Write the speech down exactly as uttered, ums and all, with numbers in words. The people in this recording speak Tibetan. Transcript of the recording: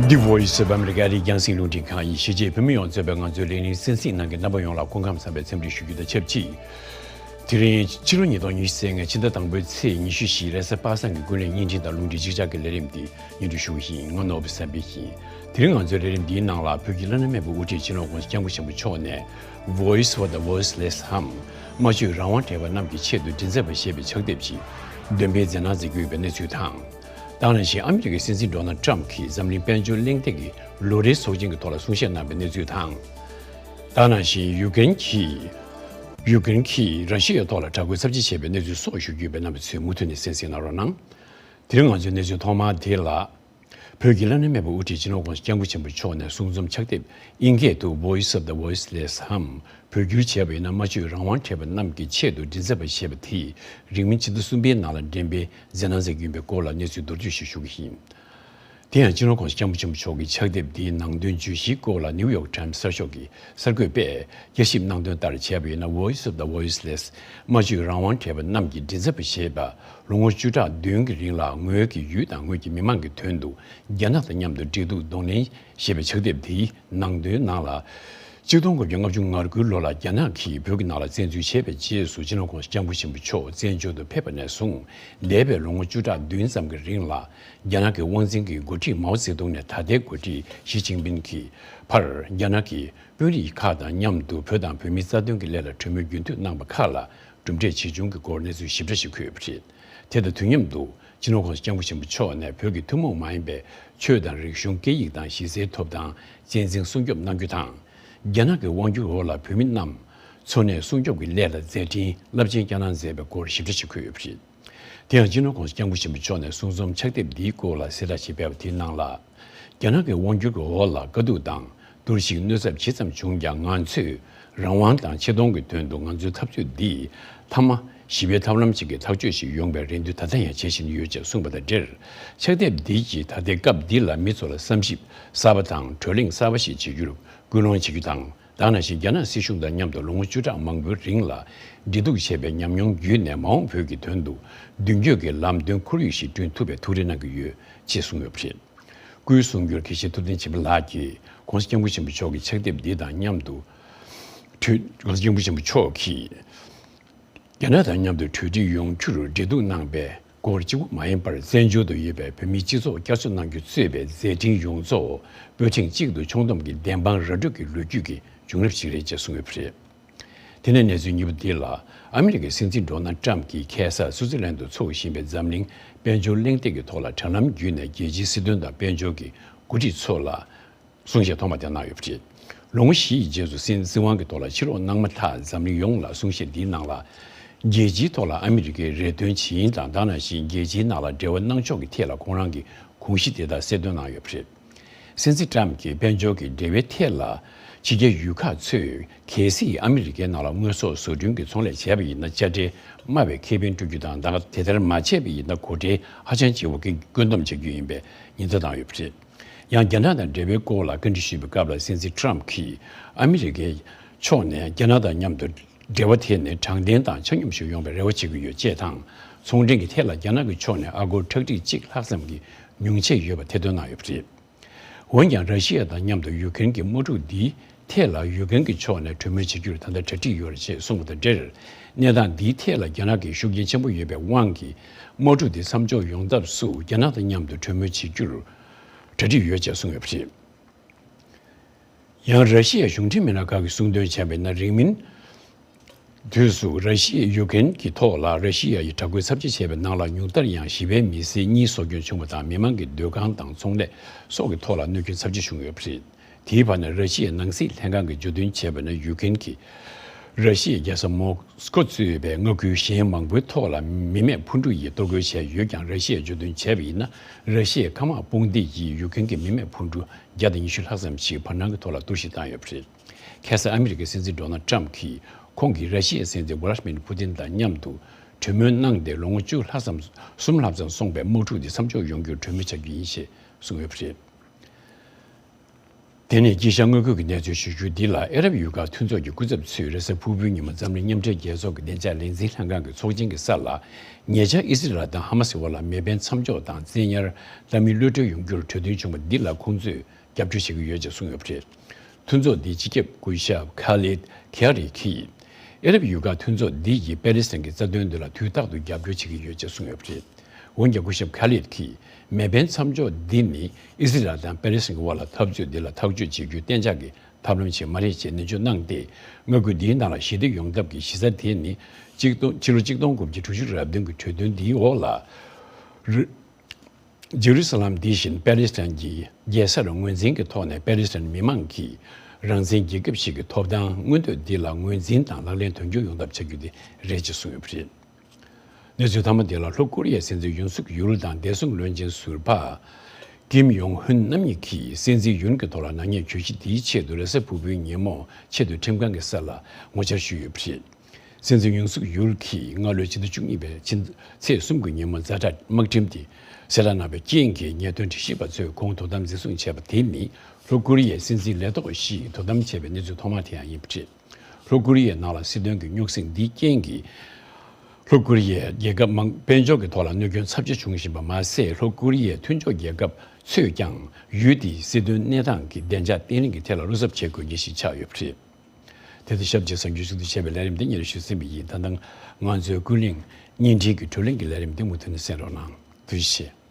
The Voice of America ཨ་རིའི་རྒྱང་སྲིང་རླུང་འཕྲིན་ཁང་ཡིན། གཞིས་བྱེས་བོད་མི་ཡོངས་གཙོས་པའི་ང་ཚོའི་ལས་རིང་གསན་གཟིགས་གནང་མཁན་རྣམ་པ་ཡོངས་ལ་སྐུ་ཁམས་བཟང་བའི་འཚམས་འདྲི་ཞུ་རྒྱུ་དང་ཆབས་ཅིག་དེ་རིང་ཕྱི་ལོ་ཉིས་སྟོང་ཉི་ཤུ་རྩ་ལྔ་ཕྱི་ཟླ་དང་པོའི་ཚེས་ཉི་ཤུ་བཞི་རེས་གཟའ་པ་སངས་ཀྱི་ཀུན་གླེང་བརྙན་འཕྲིན་དང་རླུང་འཕྲིན་གཅིག་ཆར་གྱི་ལས་རིམ་འདི་སྙན་སྒྲོན་ཞུ་གི་ཡིན། ང་ནོར་བུ་བསམ་འཕེལ་ཡིན། དེ་རིང་ང་ཚོའི་ལས་རིམ་འདིའི་ནང་ལ་བོད་ཀྱི་བླ་ན་མེད་པའི་དབུ་ཁྲིད་སྤྱི་ནོར་༸གོང་ས་༸སྐྱབས་མགོན་ཆེན་པོ་མཆོག་ནས་Voice for the Voiceless འམ་སྨྲ་བརྗོད་རང་དབང་བྲལ་བ་རྣམས་ཀྱི་ཆེད་དུ་མགྲིན་ཚབ་པ་ཞེས་པའི་ཕྱག་དེབ་ཅིག་འདོན་སྤེལ་མཛད་གནང་མཛད་ཀྱི་ཡོད་པའི་གནས་ཚུལ་དང་། ད་ག་ནང་བཞིན་ཨ་མི་རི་ཀའི་སྲིད་འཛིན་ཌོ་ནལ་ཊམ་གྱིས་འཛམ་གླིང་དཔལ་འབྱོར་གླེང་སྟེགས་ཀྱི་ལོ་རེའི་ཚོགས་ཆེན་གྱི་ཐོག་ལ་གསུང་བཤད་གནང་བའི་གནས་ཚུལ་དང་། ད་ག་ནང་བཞིན་ཡུ་ཀེ་རེན་གྱིས་ཡུ་ཀེ་རེན་གྱིས་ར་ཤི་ཡའི་ཐོག་ལ་དྲག་རྒོལ་ཚབས་ཆེ་བྱས་པའི་གནས་ཚུལ་སོགས་ཞུ་རྒྱུ་ཡོད་པས་རྣམ་པ་ཚོས་མུ་མཐུད་ནས་གསན་གཟིགས་གནང་རོགས་གནང་། དེ་རིང་ང་ཚོའི་གནས་ཚུལ་ཐོག་མ་དེ་ལ། བོད་ཀྱི་བླ་ན་མེད་པའི་དབུ་ཁྲིད་སྤྱི་ནོར་༸གོང་ས་༸སྐྱབས་མགོན་ཆེན་པོ་མཆོག་ནས་གསུང་རྩོམ་ཕྱག་དེབ་ཨིན་སྐད་དུ་Voice of the Voiceless འམ་བོད་བསྒྱུར་བྱས་པ་ཡིན་ན་སྨྲ་བརྗོད་རང་དབང་བྲལ་བ་རྣམས་ཀྱི་ཆེད་དུ་མགྲིན་ཚབ་པ་ཞེས་པ་དེ་རིང་མིན་ཕྱི་ཟླ་གསུམ་པའི་ནང་ལ་འགྲེམས་སྤེལ་མཛད་གནང་མཛད་ཀྱི་ཡིན་པའི་སྐོར་ལ་གནས་ཚུལ་མདོར་བསྡུས་ཤིག་ཞུ་གི་ཡིན། དེ་ཡང་སྤྱི་ནོར་༸གོང་ས་༸སྐྱབས་མགོན་ཆེན་པོ་མཆོག་གི་ཕྱག་དེབ་འདིའི་ནང་དོན་བརྗོད་གཞིའི་སྐོར་ལ་ནིའུ་ཡོག་ཊའིམ་སི་གསར་ཤོག་གི་གསར་འགོད་པས། བསྐྱར་ཞིབ་གནང་དོན་ལྟར་བྱས་པ་ཡིན་ན། Voice of the Voiceless སྨྲ་བརྗོད་རང་དབང་བྲལ་བ་རྣམས་ཀྱི་མགྲིན་ཚབ་པ་ཞེས་པ་ལོ་ངོ་བཅུ་ཕྲག་བདུན་གྱི་རིང་ལ་ངོས་ཀྱི་ཡུལ་དང་ངོས་ཀྱི་མི་མང་གི་དོན་དུ་རྒྱ་ནག་དང་མཉམ་དུ་འབྲེལ་གཏུག་གདོང་ལེན་ཞེས་པའི་ཕྱག་དེབ་འདིའི་ནང་དོན་ནང་ལ། གཅིག་སྟོང་དགུ་བརྒྱ་ལྔ་བཅུ་ང་དགུའི་ལོ་ལ་རྒྱ་ནག་གིས་བོད་ཀྱི་ནང་ལ་བཙན་འཛུལ་བྱས་པའི་རྗེས་སུ་སྤྱི་ནོར་༸གོང་ས་༸སྐྱབས་མགོན་ཆེན་པོ་མཆོག་བཙན་བྱོལ་དུ་ཕེབས་པ་ནས་བཟུང་འདས་པའི་ལོ་ངོ་བཅུ་ཕྲག་བདུན་ཙམ་གྱི་རིང་ལ་རྒྱ་ནག་གི་དབང་འཛིན་གྱི་འགོ་ཁྲིད་མའོ་ཙེ་ཏུང་ནས་ད་ལྟའི་འགོ་ཁྲིད་ཞི་ཅིན་ཕིན་གྱི་བར་རྒྱ་ནག་གི་དཔོན་རིགས་ཁག་དང་མཉམ་དུ་བོད་དང་བོད་མིའི་རྩ་དོན་གྱི་སླད་ལ་གྲོས་མོལ་རྒྱུན་མཐུད་གནང་བ་ཁག་ལ་གྲུབ་འབྲས་ཇི་བྱུང་གི་སྐོར་གནས་ཚུལ་ཞིབ་ཕྲ་ཞིག་འཁོད་ཡོད་པ་རེད། དེ་དང་དུས་མཉམ་དུ་སྤྱི་ནོར་༸གོང་ས་༸སྐྱབས་མགོན་ཆེན་པོ་མཆོག་ནས་བོད་ཀྱི་ཐུན་མོང་མ་ཡིན་པའི་ཆོས་དང་རིག་གཞུང་སྐད་ཡིག་དང་གཞི་རྩའི་ཐོབ་ཐང་གཅེས་འཛིན་སྲུང་སྐྱོབ་གནང་རྒྱུ་དང་། རྒྱ་ནག་གི་དབང་བསྒྱུར་འོག་ལ་བོད་མི་རྣམས་འཚོ་གནས་སྲུང་སྐྱོབ་ཀྱི་སླད་ལ་མཛད་འཕྲིན་རླབས་ཆེན་བསྐྱངས་གནང་མཛད་པའི་སྐོར་ཞིབ་ཕྲ་ཞིག་འཁོད་ཡོད་པ་རེད། དེ་ཡང་སྤྱི་ནོར་༸གོང་ས་༸སྐྱབས་མགོན་ཆེན་པོ་མཆོག་ནས་གསུང་རྩོམ་ཕྱག་དེབ་འདིའི་སྐོར་ལ་གསལ་བསྒྲགས་ཤིག་སྤེལ་བ་དེའི་ནང་ལ། རྒྱ་ནག་གི་དབང་བསྒྱུར་གྱི་འོག་ལ་དཀའ་སྡུག་དང་གཏོར་བཤིག་གནོད་ཚབས་ཇི་ཙམ་བྱུང་ཀྱང་། ང་ཚོས་རང་དབང་དང་ཆེ་མཐོང་གི་དོན་དུ་ང་ཚོའི་འཐབ་རྩོད་འདི་མཐའ་མ་ཞི་བའི་ཐབས་ལམ་ཞིག་གི་ཐག་གཅོད་ཞིག་ཡོང་བའི་རེ་འདུན་ད་ལྟ་ཡང་བྱེད་བཞིན་ཡོད་ཅེས་གསུངས་པ་དང་འབྲེལ། ཕྱག་དེབ་འདི་གིས་ད་ལྟའི་སྐབས་འདི་ལ་མི་ཚོ་ལ་བསམ་ཞིབ་གསར་པ་དང་བགྲོ་གླེང་གསར་པ་ཞིག་བྱེད་རྒྱུར་སྐུལ་སློང་བྱེད་རྒྱུ་དང་། ད་ག་ནང་བཞིན་རྒྱ་ནག་སྲིད་གཞུང་དང་མཉམ་དུ་ལོ་ངོ་བཅུ་ཕྲག་མང་པོའི་རིང་ལ་འབྲེལ་གཏུག་བྱས་པའི་ཉམས་མྱོང་བརྒྱུད་ནས། མ་འོངས་བོད་ཀྱི་དོན་དུ་མདུན་སྐྱོད་ཀྱི་ལམ་སྟོན་ཁོར་ཡུག་ཞིག་བསྐྲུན་ཐུབ་པའི་ཐུགས་རེ་གནང་གི་ཡོད་ཅེས་གསུངས་ཡོད་པ་རེད། སྐུའི་གསུང་སྒྱུར་དགེ་བཤེས་ཐུབ་བསྟན་ཆོས་འཕེལ་ལགས་ཀྱིས་༸གོང་ས་༸སྐྱབས་མགོན་ཆེན་པོ་མཆོག་གི་ཕྱག་དེབ་འདི་དང་མཉམ་དུ་གྲོས། ༸གོང་ས་༸སྐྱབས་མགོན་ཆེན་པོ་མཆོག་གིས་རྒྱ་ནག་དང་མཉམ་དུ་གྲོས་འགྲིག་ཡོང་རྒྱུར་འབྲེལ་གཏུག་གནང་པའི་སྐོར་གཅིག་པུ་མ་ཡིན་པར། བཙན་བྱོལ་དུ་ཡོད་པའི་བོད་མིའི་སྤྱི་ཚོགས་བསྐྱར་གསོ་གནང་རྒྱུ་གཙོས་པའི་མཛད་འཕྲིན་ཡོངས་རྫོགས་པོ་ཐེངས་གཅིག་ཏུ་ཕྱོགས་བསྡོམས་ཀྱིས་བདེན་དཔང་ར་སྤྲོད་ཀྱི་ལོ་རྒྱུས་ཀྱི་བྱུང་རབས་ཤིག་རེད་ཅེས་གསུངས་ཡོད་པ་རེད། དེ་ནས་གནས་ཚུལ་གཉིས་པ་འདི་ལ། ཨ་མི་རི་ཀའི་སྲིད་འཛིན་ཌོ་ནལ་ཊམ་གྱིས་ཁ་སང་སུའུ་ཙི་ལན་དུ་འཚོགས་བཞིན་པའི་འཛམ་གླིང་དཔལ་འབྱོར་གླེང་སྟེགས་ཀྱི་ཐོག་ལ་དྲ་ལམ་བརྒྱུད་ནས་རྒྱལ་སྤྱིའི་སྲིད་དོན་དང་དཔལ་འབྱོར་གྱི་འགོ་ཁྲིད་ཚོ་ལ་གསུང་བཤད་ཐོག་མ་དེ་གནང་ཡོད་པ་རེད། ལོ་ངོ་བཞི་ཡི་རྗེས་སུ་སྲིད་སྲིད་དབང་གི་ཐོག་ལ་ཕྱིར་ལོག་གནང་མ་ཐག་འཛམ་གླིང་ཡོངས་ལ་གསུང་བཤད་འདིའི་ནང་ལ། རྒྱལ་སྤྱིའི་ཐོག་ལ་ཨ་མི་རི་ཀའི་རེ་འདུན་ཇི་ཡིན་དང་། ད་ག་ནང་བཞིན་རྒྱལ་སྤྱིའི་ནང་ལ་འབྲེལ་བ་གནང་ཕྱོགས་ཀྱི་ཐད་ལ་ཁོང་རང་གི་དགོངས་གཞི་དེ་དག་གསལ་སྟོན་གནང་ཡོད་པ་རེད། སྲིད་འཛིན་ཊམ་གྱིས་དཔལ་འབྱོར་གྱི་འབྲེལ་བའི་ཐད་ལ་ཕྱི་རྒྱལ་ཡུལ་ཁག་ཚོས་གལ་སྲིད་ཨ་མི་རི་ཀའི་ནང་ལ་དངོས་ཟོག་བཟོ་སྐྲུན་གྱི་ཚོང་ལས་བྱས་པ་ཡིན་ན། དཔྱ་ཁྲལ་དམའ་བའི་ཁེ་ཕན་སྤྲོད་རྒྱུ་དང་། ད་ག་དེ་ལྟར་མ་བྱས་པ་ཡིན་ན་སྒོ་ཁྲལ་ཧ་ཅང་ཆེ་བ་བཀོད་འདོམས་བྱ་རྒྱུ་ཡིན་པའི་ཉེན་བརྡ་བཏང་ཡོད་པ་རེད། ཡང་རྒྱ་ནག་དང་འབྲེལ་བའི་སྐོར་ལ་བཀའ་འདྲི་ཞུས་པའི་སྐབས་ལ། སྲིད་འཛིན་ཊམ་གྱིས་ཨ་མི་རི་ཀའི་ཕྱོགས་ནས་རྒྱ་ནག་དང་མཉམ་དུ་འབྲེལ་བ་དེ་ནི་དྲང་བདེན་དང་ཆ་སྙོམས་ཤིག་ཡོང་བའི་རེ་བ་བྱེད་ཀྱི་ཡོད་ཅེས་དང་། ཚོང་འབྲེལ་གྱི་ཐད་ལ་རྒྱ་ནག་གི་ཕྱོགས་ནས་ཨ་སྒོར་ཁྲག་ཁྲིག་གཅིག་ལྷག་ཙམ་གྱི་ཉུང་ཆད་ཡོད་པ་ཐེར་འདོན་གནང་ཡོད་པ་རེད། འོན་ཀྱང་། ར་ཤི་ཡ་དང་མཉམ་དུ་ཡུ་ཀེ་རེན་གྱི་དམག་འཁྲུག་འདིའི་ཐད་ལ་ཡུ་ཀེ་རེན་གྱི་ཕྱོགས་ནས་གྲོས་མོལ་བྱེད་རྒྱུར་ད་ལྟ་གྲ་སྒྲིག་ཡོད་རེད་ཅེས་གསུངས་པ་དང་འབྲེལ། གནས་སྟངས་འདིའི་ཐད་ལ་རྒྱ་ནག་གི་ཤུགས་རྐྱེན་ཆེན་པོ་ཡོད་པའི་དབང་གིས། དམག་འཁྲུག་འདི་མཚམས་འཇོག་ཡོང་ཐབས་སུ་རྒྱ་ནག་དང་མཉམ་དུ་གྲོས་མོལ་བྱེད་རྒྱུར་གྲ་སྒྲིག་ཡོད་ཅེས་གསུངས་ཡོད་པ་རེད། ཡང་། ར་ཤི་ཡའི་གཞུང་འབྲེལ་མི་སྣ་ཁག་གིས་གསུངས་དོན་བྱས་པ་ཡིན་ན། རིང་མིན་དུས་སུ་ར་ཤི་ཡས་ཡུ་ཀེ་རེན་གྱི་ཐོག་ལ་ར་ཤི་ཡ་ཡིས་དྲག་རྒོལ་ཚབས་ཆེ་བྱས་པའི་ནང་ལ། ཉུང་མཐར་ཡང་ཞི་བའི་མི་སེར་གཉིས་སྲོག་སྐྱོན་བྱུང་བ་དང་། མི་མང་གི་སྡོད་ཁང་དང་ཚོང་ལས་སོགས་ཀྱི་ཐོག་ལ་གནོད་སྐྱོན་ཚབས་ཆེ་བྱུང་ཡོད་པ་རེད། དེའི་བར་ན། ར་ཤི་ཡའི་ནང་སྲིད་ལྷན་ཁང་གིས་བརྗོད་དོན་བྱས་པ་ན། ཡུ་ཀེ་རེན་གྱིས་ར་ཤི་ཡའི་རྒྱལ་ས་མོ་སི་ཀོ་གཙོས་པའི་མངའ་ཁུལ་གཞན་མང་པོའི་ཐོག་ལ་མི་མེད་འཕུར་གྲུ་ཡིས་གཏོར་རྒོལ་བྱས་ཡོད་ཀྱང་། ར་ཤི་ཡས་བརྗོད་དོན་བྱས་པ་ཡིན་ན། ར་ཤི་ཡའི་མཁའ་དམག་དཔུང་སྡེ་ཡིས་ཡུ་ཀེ་རེན་གྱི་མི་མེད་འཕུར་གྲུ་བརྒྱ་དང་ཉི་ཤུ་ལྷག་ཙམ་ཞིག་བར་སྣང་གི་ཐོག་ལ་གཏོར་བཤིག་བཏང་ཡོད་པ་རེད། ཁ་སང་ཨ་མི་རི་ཀའི་སྲིད་འཛིན་ཌོ་ནལ་ཊམ་གྱིས་ཁོང་གིས་ར་ཤི་ཡའི་སྲིད་འཛིན་ཝ་ལ་ཤི་མིར་ཕུ་ཏིན་དང་མཉམ་དུ་གྲོས་མོལ་གནང་སྟེ། ལོ་ངོ་བཅུ་ལྷག་ཙམ། གསུམ་ལྷག་ཙམ་སོང་བའི་དམག་འཁྲུག་འདི་མཚམས་འཇོག་ཡོང་རྒྱུར་གྲོས་མོལ་བྱ་རྒྱུ་ཡིན་ཞེས་གསུངས་ཡོད་པ་རེད། དེ་ནས་དཀྱིལ་ཤར་དངོས་བཀོད་ཀྱི་གནས་ཚུལ་ཞུ་རྒྱུ་འདི་ལ། ཨ་རབ་ཡུལ་ཁག་མཐུན་ཚོགས་ཀྱི་སྐུ་ཚབ་ཚོས་རེས་གཟའ་ཕུར་བུའི་ཉིན་མོ་འཛམ་གླིང་མཉམ་འབྲེལ་རྒྱལ་ཚོགས་ཀྱི་བདེ་འཇགས་ལས་འཛིན་ལྷན་ཁང་གི་ཚོགས་ཆེན་གྱི་ས་ལ། ཉེ་ཆར་ཨི་སི་རལ་དང་ཧ་མ་སི་བར་ལ་མེ་འཕེན་མཚམས་འཇོག་དང་བཙན་ཉར་ལྷ་མིའི་གློད་གྲོལ་ཡོང་རྒྱུར་གྲོས་མཐུན་བྱུང་བ་འདི་ལ་ཁོང་ཚོས་རྒྱབ་སྐྱོར་བྱེད་ཀྱི་ཡོད་ཅེས་གསུངས་ཡོད་པ་རེད། མཐུན་ཚོགས་འདིའི་སྤྱི་ཁྱབ་སྐུ་ཞབས་ཁ་ལིད་ཁེ་རི་གིས། ཨ་རབ་ཡུལ་ཁག་མཐུན་ཚོགས་འདི་ཡིས་པེ་ལི་སི་ཐན་གྱི་རྩ་དོན་འདི་ལ་དུས་རྟག་ཏུ་རྒྱབ་སྐྱོར་བྱེད་ཀྱི་ཡོད་ཅེས་གསུངས་ཡོད་པ་རེད། འོན་ཀྱང་སྐུ་ཞབས་ཁ་ལིད་ཀྱིས། མེ་འཕེན་མཚམས་འཇོག་འདི་ནི་ཨི་སི་རལ་དང་པེ་ལི་སི་ཐན་གྱི་དབར་ལ་འཐབ་རྩོད་འདི་ལ་ཐག་གཅོད་བྱེད་རྒྱུའི་གཏན་འཇགས་ཀྱི་ཐབས་ལམ་ཞིག་མ་རེད་ཅེས་ནན་བརྗོད་གནང་སྟེ། མངའ་ཁུལ་འདིའི་ནང་ལ་ཞི་བདེ་ཡོང་ཐབས་ཀྱི་གཞི་རྩ་དེ་ནི། གཅིག་སྟོང་ཕྱི་ལོ་གཅིག་སྟོང་དགུ་བརྒྱ་དྲུག་ཅུ་རེ་བདུན་གྱི་གྲོས་མཐུན་འདིའི་འོག་ལ། རི། ཇེ་རུ་སཱ་ལམ་འདི་བཞིན་པེ་ལི་སི་ཐན་གྱི་རྒྱལ་སར་ངོས་འཛིན་གྱི་ཐོག་ནས། པེ་ལི་སི་ཐན་མི་མང་གིས་རང་བཙན་རྒྱལ་ཁབ་ཞིག་གི་ཐོབ་ཐང་མངོན་འདོད་འདི་ལ་ངོས་འཛིན་དང་ལག་ལེན་དོན་འཁྱོལ་ཡོང་ཐབས་བྱ་རྒྱུ་དེ་རེད་ཅེས་གསུངས་ཡོད་པ་རེད། གནས་ཚུལ་མཐའ་མ་དེ་ལ། ལྷོ་ཀོ་རི་ཡའི་སྲིད་འཛིན་ཡུན་སུག་ཡུལ་དང་བདེ་སྲུང་བློན་ཆེན་ཟུར་པ་ཀིམ་ཡོང་ཧུན་རྣམ་གཉིས་ཀྱིས་སྲིད་འཛིན་ཡུན་གྱི་ཐོག་ལ་ནག་ཉེས་གྱོད་གཞི་དེའི་ཆེད་དུ་རེས་གཟའ་ཕུར་བུའི་ཉིན་མོ་ཆེས་མཐོའི་ཁྲིམས་ཁང་གི་སར་ལ་ངོ་བཅར་ཞུས་ཡོད་པ་རེད། སྲིད་འཛིན་ཡུན་སུག་ཡུལ་གྱིས་སྔ་ལོའི་ཕྱི་ཟླ་བཅུ་གཉིས་པའི་ཕྱི་ཚེས་གསུམ་གྱི་ཉིན་མོ་ཛ་དྲག་དམག་ཁྲིམས་དེ་གསལ་བསྒྲགས་གནང་བའི་རྐྱེན་གྱིས། ཉེས་དོན་དྲི་ཞིབ་པ་ཚོས་ཁོང་དོ་དམ་འཛིན་བཟུང་བྱས་པ་དེ་ནི། ལྷོ་ཀོ་རི་ཡའི་སྲིད་འཛིན་ལས་ཐོག་བཞིས་དོ་དམ་བྱས་པའི་གནས་ཚུལ་ཐོག་མ་དེ་ཡང་ཡིན་པ་རེད། ལྷོ་ཀོ་རི་ཡའི་ནང་ལ་སྲིད་དོན་གྱི་རྙོག་ཟིང་འདིའི་རྐྱེན་གྱིས། ལྷོ་ཀོ་རི་ཡའི་རྒྱལ་ཁབ་མང་དཔལ་འབྱོར་གྱི་ཐོག་ལ་གནོད་སྐྱོན་ཚབས་ཆེ་བྱུང་བཞིན་པ་མ་ཟད། ལྷོ་ཀོ་རི་ཡའི་མཐུན་ཕྱོགས་རྒྱལ་ཁབ་ཚོས་ཀྱང་ཡུལ་དེའི་སྲིད་དོན་གནས་སྟངས་ཀྱི་བདེ་འཇགས་བརྟན་ལྷིང་གི་ཐད་ལ་བློ་འཚབ་བྱེད་དགོས་རྒྱུ་ཞིག་ཆགས་ཡོད་པ་རེད། དེ་དང་ཞབས་ཕྱི་གསར་འགྱུར་ཞུ་གཏུག་བྱས་པའི་ལས་རིམ་འདི་སྙན་ཞུ་ཟིན་པ་ཡིན། ད་ལྟ་ང་ཚོའི་ཀུན་གླེང་བརྙན་འཕྲིན་གྱི་བགྲོ་གླེང་གི་ལས་རིམ་འདི་མུ་མཐུད་ནས་གསན་རོགས་གནང་། ཐུགས་རྗེ་ཆེ།